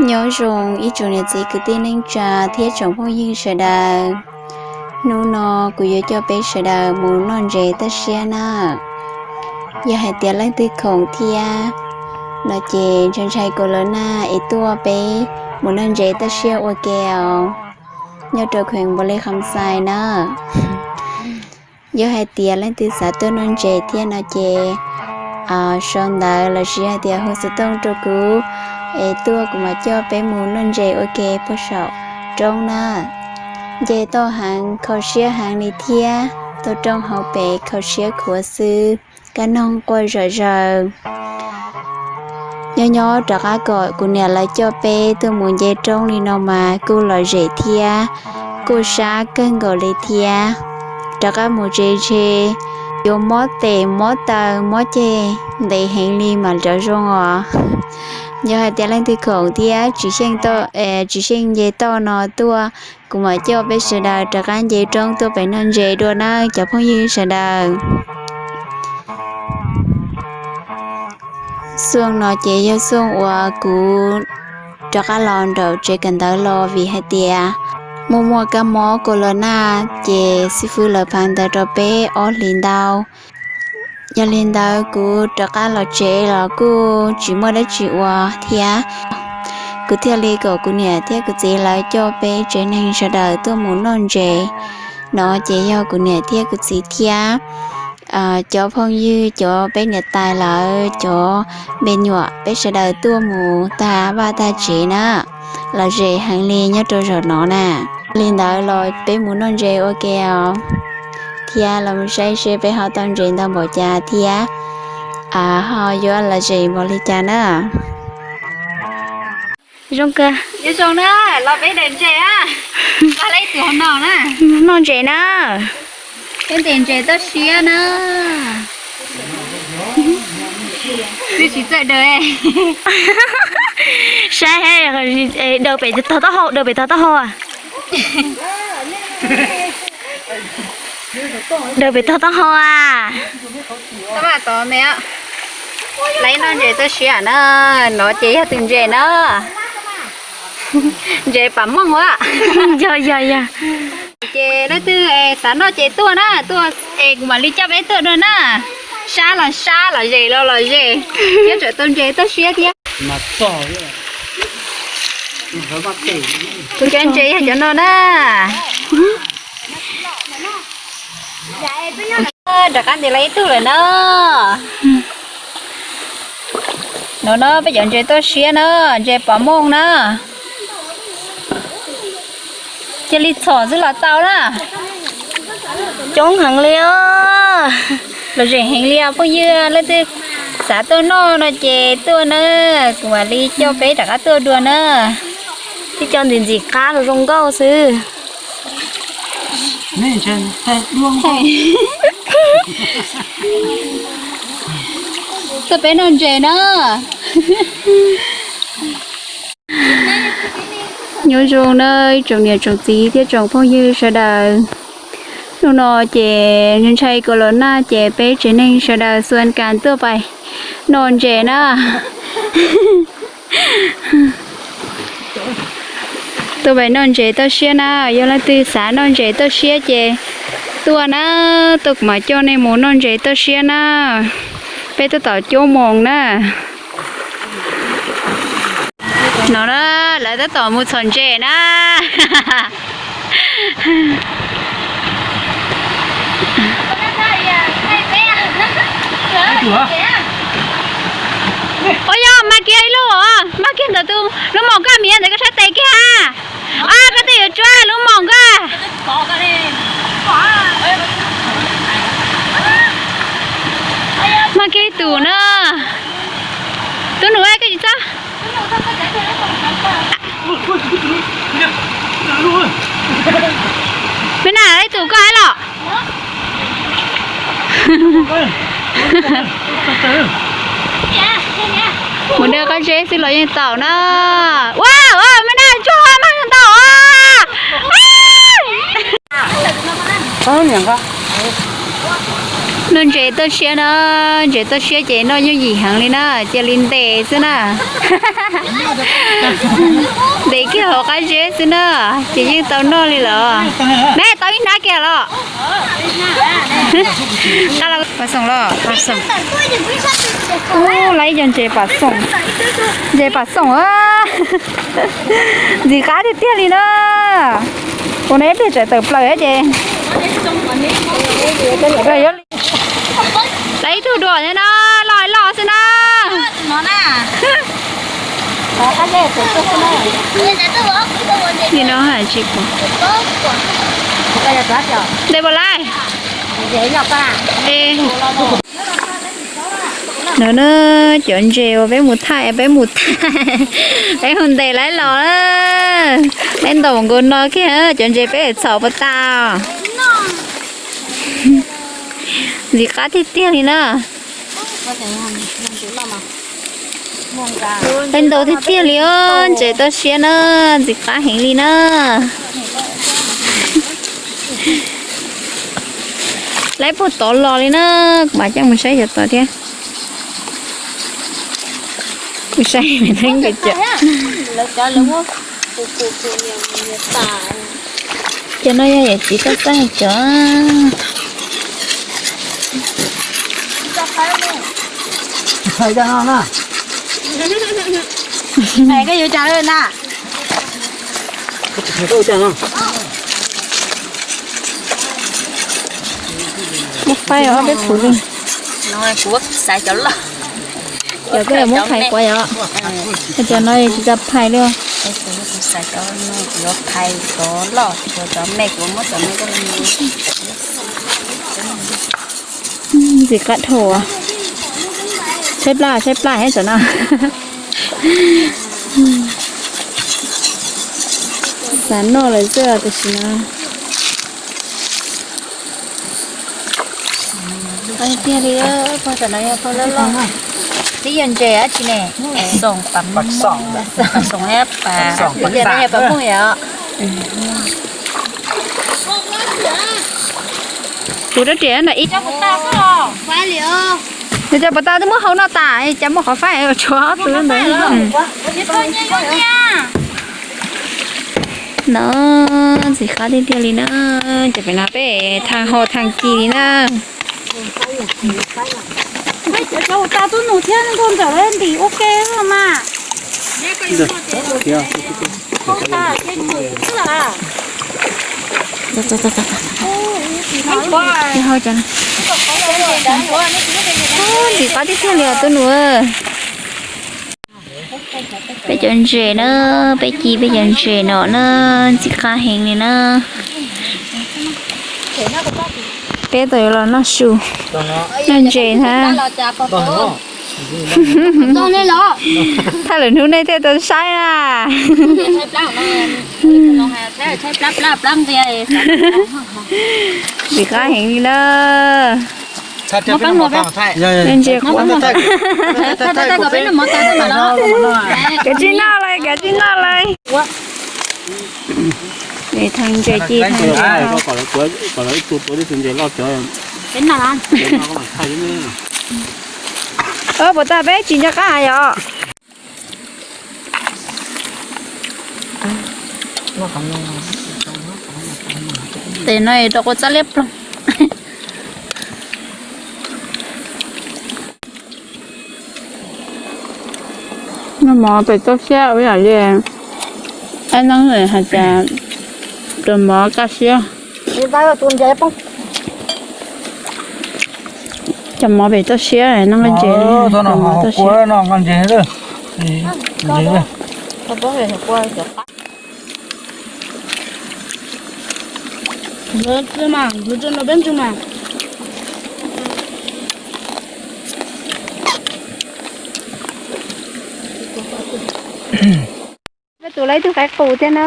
Nyob zoo ib tsoom niam txiv kwv tij neej tsa thiab tsoom phooj ywg sawv daws. Hnub no kuv yuav coj peb sawv daws mus noj ntses toj siab na. Yog hais tias leej twg khoom thiab no ces ntshai ntshai corona es tuaj peb mus noj ntses toj siab ua ke os, nyob rau kheem Npaus Lis Kham Xais na. Yog hais tias leej twg xav tuaj noj ntses thiab no ces sau ntawv los sis hais tias hu xov tooj rau kuv es tuaj kuv mam coj peb mus noj ntses ua ke puag saum roob na. Nce toj heev kho siab heev li thiab, tuaj roob hauv pes kho siab khuav xwb, kab noog quaj zom zaws. Nyob nyob rov qab kom kuv niam lawv coj peb tuaj mus nce roob li no mas kuj lom zem thiab, kuj sab kawg nkaus li thiab. Rov qab mus tsev ntshe yuav mob tes mob taw mob ceg ntev heev li mas rov zoo os. Yog hais tias leej twg khoom thiab tsis xyeej, tsis xyeej nce toj no tuaj, kuv mam coj peb sawv daws rov qab nce roob tuaj pem noj ntses dua na cov phooj ywg sawv daws. Xuaj no ces yog xuaj uas kuv rov qab los nraum tsev kawm ntawv los vim hais tias muaj muaj kab mob corona ces xib fwb lawv phav ntawv rau peb ob hlis ntau. Yog li ntawd kuv rov qab los tsev los kuj tsis muaj dab tsi ua thiab. Kuv thiaj li kom kuv niam thiab kuv txiv lawv coj peb tsev neeg sawv daws tuaj mus noj ntses no ces yog kuv niam thiab kuv txiv thiab cov phooj ywg, cov peb niam tais lawv cov me nyuam, peb sawv daws tuaj mus tag vaj tag tsev na, lom zem heev li nyob rau zaum no na. Li ntawd los peb mus noj ntses ua ke os, thiab los saib seb peb ho tau ntses ntau npaum cas thiab ho yuav lom zem npaum li cas na. Zoo kawg. Nyob zoo na, los peb daws ntses a. Los ib tug no na. Noj ntses na. Peb ntes ntses toj siab na. Twb tsis txawj daws. Saib, daws pem tog taub hau, daws pem tog taub hau. Daws pem tog taub hau a. Lawv noj ntses toj siab na, no ces yog tus ntses na. Ntses pam mooj a. Yog yog yog. Ces leej twg xav noj ces tuaj na, tuaj es kuv mam li coj peb tuaj dua na. Sab los sab, lom zem los lom zem, thiab tsam tau ntses toj siab thiab. Kuv cov ntses yog cov no na. Rov qab ntes los ib tug lawm na. No na peb cov ntses toj siab na, ntses pom mooj na. Cia li txhom xwb los tau na. Coob heev li os. Lom zem heev li os phooj ywg, leej twg xav tuaj noj no ces tuaj na, kuv mam li coj peb rov qab tuaj dua na. Twb cov ntxim ntxim qab los zoo nkauj xwb. Tuaj peb noj ntses na. Nyob zoo na ib tsoom niam tsoom txiv thiab tsoom phooj ywg sawv daws. Hnub no ces ntshai corona ces peb tsev neeg sawv daws xuas kas tuaj pais noj ntses na. Tuaj pais noj ntses toj siab na, yog leej twg xav noj ntses toj siab ces tuaj na, tuaj kuv mam coj nej mus noj ntses toj siab na. Peb tab tom cuab moos na. No na, lawv tab tom mus txhom ntses na. Ua yog mas kiag ib lub, mas kiag ntawm tus lub moos koj miv ntawd koj sab tes kiag ha. Koj tej yuav tsuab lub moos koj. Mas kiag tus na. Tub nus koj tsis txhob. Me na ib tus koj los. Mus de qab zeb xwb los yeej tau na. Ua, ua, me na tsuag mas tau. Noj ntses toj siab na, ntses toj siab ces noj yooj yim heev li na, cia li ntes xwb na. Ntes kiag hauv qab zeb xwb na, ces yeej tau noj li lawm. Me tau ib hnab kiag los. Pas xoom los, pas xoom. Ub, lawv ib co ntses pas xoom, ntses pas xoom a. Ntxim qab tiag tiag li na. Ua no ib pliag tseem tawm plaws ces. Lawv ib tug dua thiab na, loj loj xwb na. Li no hais tsis pom. Ntes puas lawm? No na, cov ntses uas peb mus thaij, peb mus thaij, peb mus ntes lawv los. Lawv ntaus nkaus no kiag, cov ntses peb txhom puas tas. Ntxim qab tiag tiag li na. Peb ntau tiag tiag li os, ntses toj siab na, ntxim qab heev li na. Lawv puag tod los li na, kuv mam coj mus saib cov tod thiab. Kuv saib me neeb nkawd cov. Cov no yog yawm txiv toj xab hais cov. Koj yuav cas na? Muab phais ob peb phuv li. Kuv xaiv cov loj. Cov koj yuav muab phais kuv yom? Cov no tsis tau phais li. Kuv xaiv cov no, kuv yuav phais cov loj, cov me kuv muab cov me coj los. Ntxim qab dhau. Tshaib plab, tshaib plab heev tam no. Xav noj lawm xwb tiam sis no. Tiag li, pog tam no yog pog loj loj. Twb yog ntses dab tsi ne? Xoom pas, xoom, xoom, pas muj yom. Kuv rab riam ntawm ib. Nws cov puas tau twb muab hau noj tas, cas muaj qhov faib tshuav ob tug ntawd. No, ntxim qab tiag tiag li na. Ces pem no peb thaij hau thaij ci li na. Cov puas tau tub nus thiab nkauj ntxawm ntim ua ke mas. Ntxim qab tiag tiag li os tub nus. Peb cov ntses na, peb ci peb cov ntses no na, ntxim qab heev li na. Peb tau yuav los noj su, noj ntses thiab. Thaij lwm hnub nej thiaj tau saib na. Ntxim qab heev li na. Ntses qhuav. Kav tsij noj lawm, kav tsij noj lawm. Thaj ntses ci, thaj ntses. Puas tau peb tsis nco qab yom? Tes no rau kua txab liab ploog. Noj mov pem toj siab ua yam li, ab, neeb hais tias rau mov kaj siab. Cov mov pem toj siab, noj ntses, rau mov toj siab. Peb tus lawv ib tug qaib qus thiab na.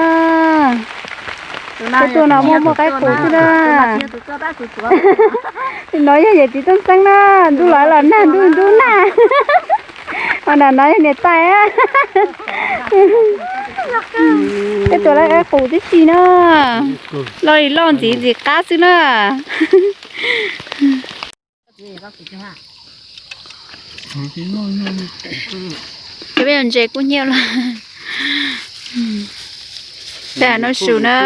Peb tuaj no muaj muaj qaib qus xwb na. No yog yawm txiv Tooj Xeeb na, ntuj los los nag ntuj ntuj nag. Ho nram no yog niam tais. Peb tuaj laij qaib qus tib si na. Loj li loj ntxiv ntxim qab xwb na. Cov peb ntses kub hnyiab los. Peb no su na.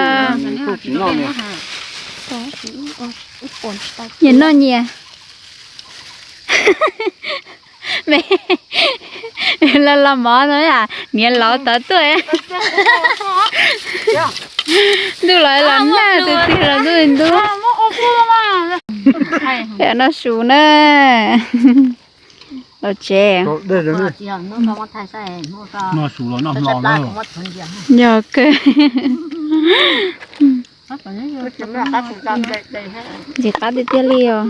Nyias noj nyias. Me los los mov no, niam laus tod tuaj. Ntuj los los nag, tus twg los ntuj ntub. Peb no su na. Los tsev. Yog kawg. Ntxim qab tiag tiag li os.